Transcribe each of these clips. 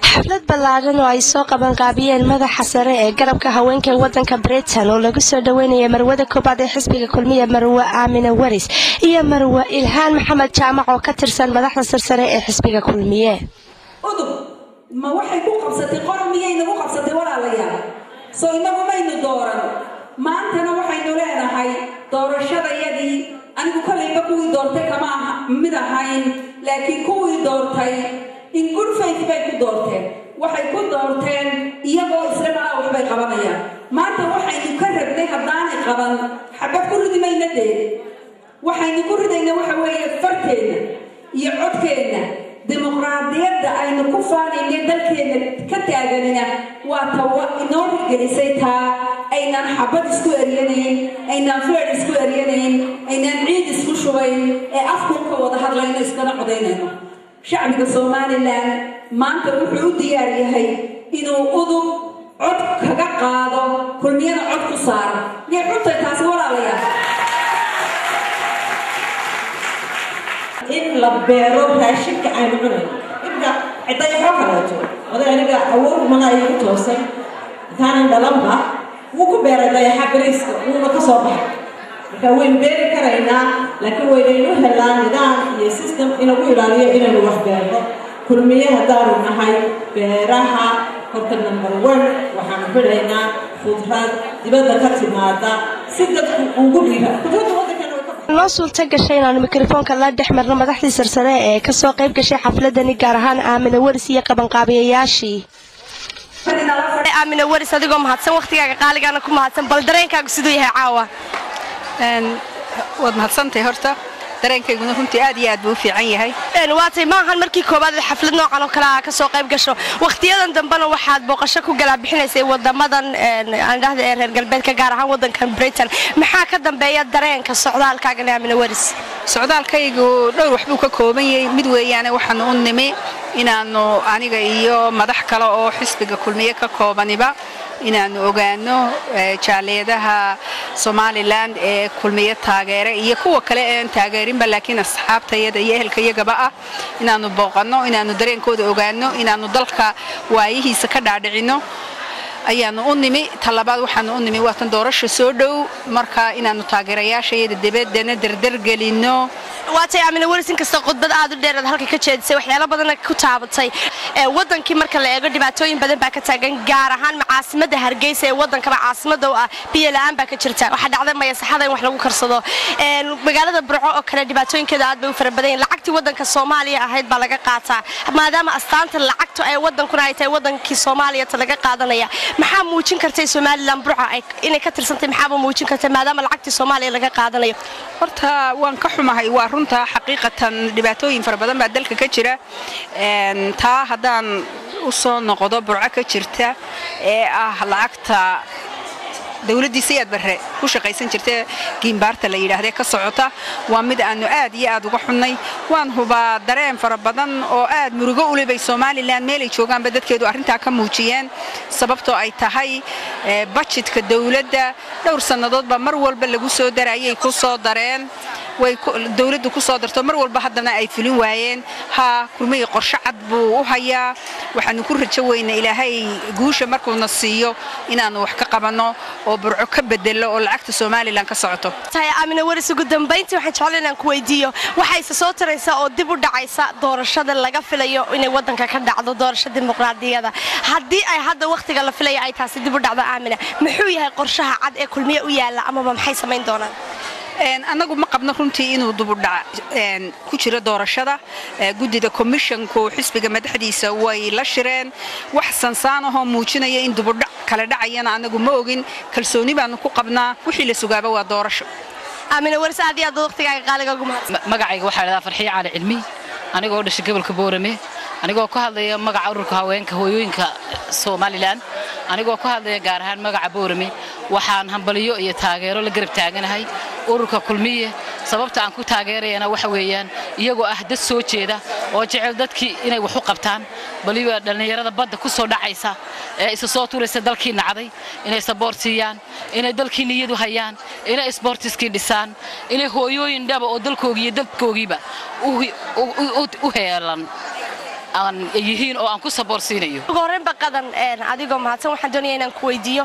Xaflad ballaaran oo ay soo qabanqaabiyeen madaxa sare ee garabka haweenka wadanka Britain oo lagu soo dhaweynaya marwada koobaad ee xisbiga Kulmiya, Marwe Aamina Waris, iyo Marwe Ilhaan Maxamed Jaamac oo ka tirsan madaxda sarsare ee xisbiga Kulmiye. Udub ma waxay ku qabsatay qoran? Miyay nagu qabsatay, walaalayaal? Soo inagu maynu dooran? Maantana waxaynu leenahay doorashadayadii. Anigu kollayba kuwii doortay kama mid ahayn, laakiin kuwii doortay in good faith bay ku doorteen. Waxay ku doorteen iyagoo isla malaa waxbay qabanayaan. Maanta waxaynu ka rabnay haddaanay qaban, xabad ku ridi mayna dee. Waxaynu ku ridayna waxa weeye farteenna iyo codkeenna. Dimuqraadiyadda aynu ku faanaynay dalkeenna ka taaganina waa ta inoo hirgelisay taa aynaan xabad isku eryanayn, aynaan feer isku eryanayn, aynaan ciid isku shubayn ee afkuun ka wada hadlayno, iskana codaynayno. Shacbiga Somalilan maanta wuxuu u diyaar yahay inuu Udub cod kaga qaado, Kulmiyana cod ku saaro. Miyay xuntay taasi, walaalayaal? In la beero raashinka aynu cunayno imka dayaxoo kaleeto, oday aniga awood mana igu toosan intaanan dhalanba wuu ku beeray dayaxa bariiska, wuuna ka soo baxay. Marka waynu beeri karaynaa, laakiin waynaynu helaa nidaam iyo system inagu ilaaliyo inaynu wax beerno. Kulmiye haddaanu nahay, beeraha horta number one waxaanu xidhaynaa khudrad dibadda ka timaada si dadku ugu dhiira khudradda waddankeena way ka Noo suurta gashay inaanu mikrofoonka la dhex marno madaxdii sarsare ee kasoo qayb gashay xafladani, gaar ahaan Aamina Waris iyo qabanqaabiyayaashii. Aamina Waris, adigoo mahadsan, wakhtigaaga qaaligana ku mahadsan, bal dareenkaagu siduu yahay caawa? Waad mahadsantahay. Horta dareenkayguna runtii aad iyo aad buu u fiican yahay. Waatay, maahan markii koowaad xaflad noocan oo kale a kasoo qayb gasho. Wakhtiyadan dambena waxaad booqasho ku galaa bixinaysay wadamadan aan dhahda ee reer galbeedka, gaar ahaan wadankan Britain. Maxaa ka dambeeya dareenka socdaalkaagan, Aamina Waris? Socdaalkaygu dhowr wax buu ka kooban yahay. Mid weeyaane, waxaanu u nimi inaannu aniga iyo madax kale oo xisbiga Kulmiye ka koobaniba inaannu ogaano jaaliyadaha Somalilan ee Kulmiye taageere iyo kuwa kale ean taageerinba, laakiin asxaabtayada iyo ehelkayagaba ah, inaannu booqanno, inaannu dareenkooda ogaano, inaannu dalka waayihiisa ka dhaadhicinno ayaannu u nimi. Talabaad waxaanu u nimi waatan doorasha soo dhow, marka inaannu taageerayaashayada debaddana dardargelinno. Waatay, Aamina Waris, inkastoo khudbad aad u dheeraad halka ka jeedisay, waxyaalo badanna ku taabatay wadankii, marka la eego dhibaatooyin badan baa ka taagan, gaar ahaan caasimada Hargeysa ee wadankaba caasimada u ah. Biyo la-aan baa ka jirta, waxaa dhacday mayasaxada in wax lagu karsado. Magaalada Burco oo kale dhibaatooyinkeeda aad bay u fara badan yihin. Lacagtii wadanka Soomaaliya ahayd baa laga qaataa, maadaama astaanta lacagtu ee wadankuna ay tahay wadankii Soomaaliya ta laga qaadanaya. Maxaa muujin kartay Somalilan Burco inay ka tirsantay? Maxaaba muujin kartay maadaama lacagtii Soomaaliya laga qaadanayo? Horta waan ka xumahay, waa runta. Xaqiiqatan dhibaatooyin fara badan baa dalka ka jira. Taa haddaan u soo noqdo, Burco ka jirta ee ah lacagta dowladdii Siyaad Barre ku shaqaysan jirta, giimbaarta la yidhaahdee ka socota, waa mid aanu aad iyo aad uga xunnay. Waan hubaa dareen fara badan oo aad murugo u lebay Somalilan meelay joogaanba dadkeedu arrintaa ka muujiyeen, sababtoo ay tahay budgetka dowladda dhowr sannadoodba mar walba lagu soo darayay, ku soo dareen, way dowladdu ku soo darto mar walba, haddana ay fulin waayeen. Haa, Kulmihii qorshe cad buu u hayaa. Waxaanu ku rajo weynaa Ilaahay guusha markuuna siiyo inaannu wax ka qabanno oo Burco ka bedelo oo lacagta Somalilan ka socoto. Tahay, Aamina Waris, ugu dambayntii waxaan jeclan inaan ku weydiiyo, waxayse soo taraysaa oo dib u dhacaysa doorashada laga filayo inay wadanka ka dhacdo, doorasho dimuqraadiyada. Haddii ay hadda wakhtiga la filayo ay taasi dib u dhacdo, Aamina, muxuu yahay qorshaha cad ee Kulmiye u yaalla amaba maxay samayn doonaan? Annagu ma qabno runtii inuu dubudhac ku jiro doorashada. Guddida komishonku xisbiga madaxdiisa way la shireen. Wax sansaan ahoo muujinaya in dubudhac kala dhacayana annagu ma ogin. Kalsooni baanu ku qabnaa. Wixii la sugaaba waa doorasho. Aamina Waris, aad iyo aad waqtigaaga qaaliga ugu mahadsan. Magacayga waxaa la dhahdaa Farxiyo Cali Cilmi, anigoo dhashay gobolka Boorame, anigoo ku hadlaya magaca ururka haweenka hooyooyinka Somalilan, anigoo ku hadlaya gaar ahaan magaca Boorame, waxaan hambaliyo iyo taageero la garab taaganahay ururka Kulmiye. Sababta aan ku taageerayana waxa weeyaan iyagoo ah dad soo jeeda oo jecel dadkii inay wax u qabtaan, baliba dhallinyarada badda ku soo dhacaysa ee isa soo tuuraysa dalkii nacday inay support siiyaan, inay dalkii niyadu hayaan, inay sportiskii dhisaan, inay hooyooyin dhaba oo dalkoogii iyo dadkoogiiba u heelan. Aan yihiin oo aan ku saboorsiinayo. Ugu horreynba Qadan, adigoo mahadsan, waxaan doonaya inaan ku weydiiyo,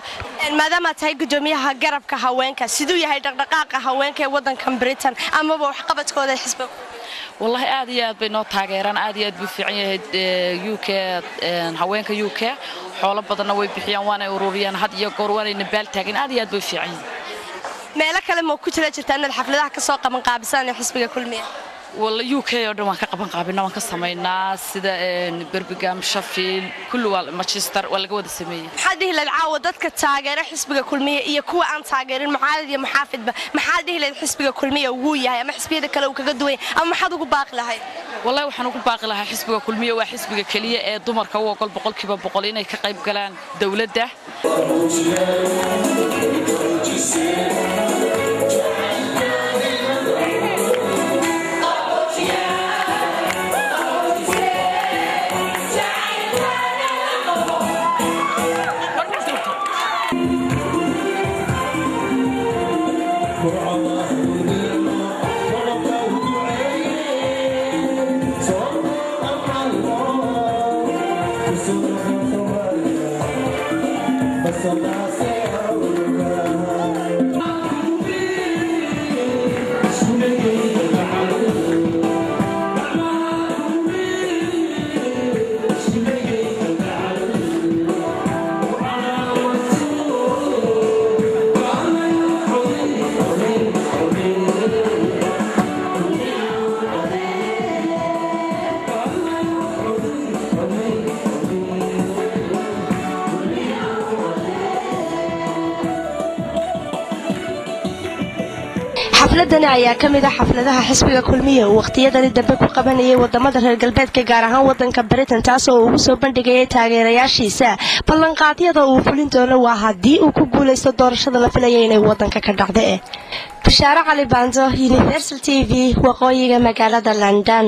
maadaamaad tahay guddoomiyaha garabka haweenka, siduu yahay dhaqdhaqaaqa haweenka ee waddankan Britain amaba waxqabadkooda xisbiga? Wallahi aad iyo aad bay noo taageeraan, aad iyo aad buu fiican yahay UK. Haweenka UK xoolo badanna way bixiyaan, waanay ururiyaan had iyo goor, waanayna baal taagan, aad iyo aad bay fiican yihiin. Meelo kale ma ku jira jirtaa inaad xafladaha ka soo qaban qaabisaan ee xisbiga Kulmiya? Walla UK oo dhan waan ka qaban qaabinaa, waan ka samaynaa, sida Birmingham, Sheffield, kulli, waa Manchester, waa laga wada sameeyey. Maxaad dhihi lahayd caawa dadka taageera xisbiga Kulmiya iyo kuwa aan taageerin, mucaalid iyo muxaafidba? Maxaad dhihi lahayd xisbiga Kulmiya wuu yahay ama xisbiyada kale uu kaga duwan yahay, ama maxaad ugu baaqi lahayd? Wallahi waxaan ugu baaqi lahaa, xisbiga Kulmiya waa xisbiga keliya ee dumarka u ogol 100% inay ka qayb galaan dowladda. Xafladani ayaa ka mid ah xafladaha xisbiga Kulmiya uu wakhtiyadani dambe ku qabanayay wadamada reer galbeedka, gaar ahaan wadanka Britain, taas oo uu ugu soo bandhigayay taageerayaashiisa ballanqaadyada uu fulin doono, waa haddii uu ku guulaysto doorashada la filaya inay wadanka ka dhacda. Bishaaro Cali Baando, Universal TV, waqooyiga magaalada London.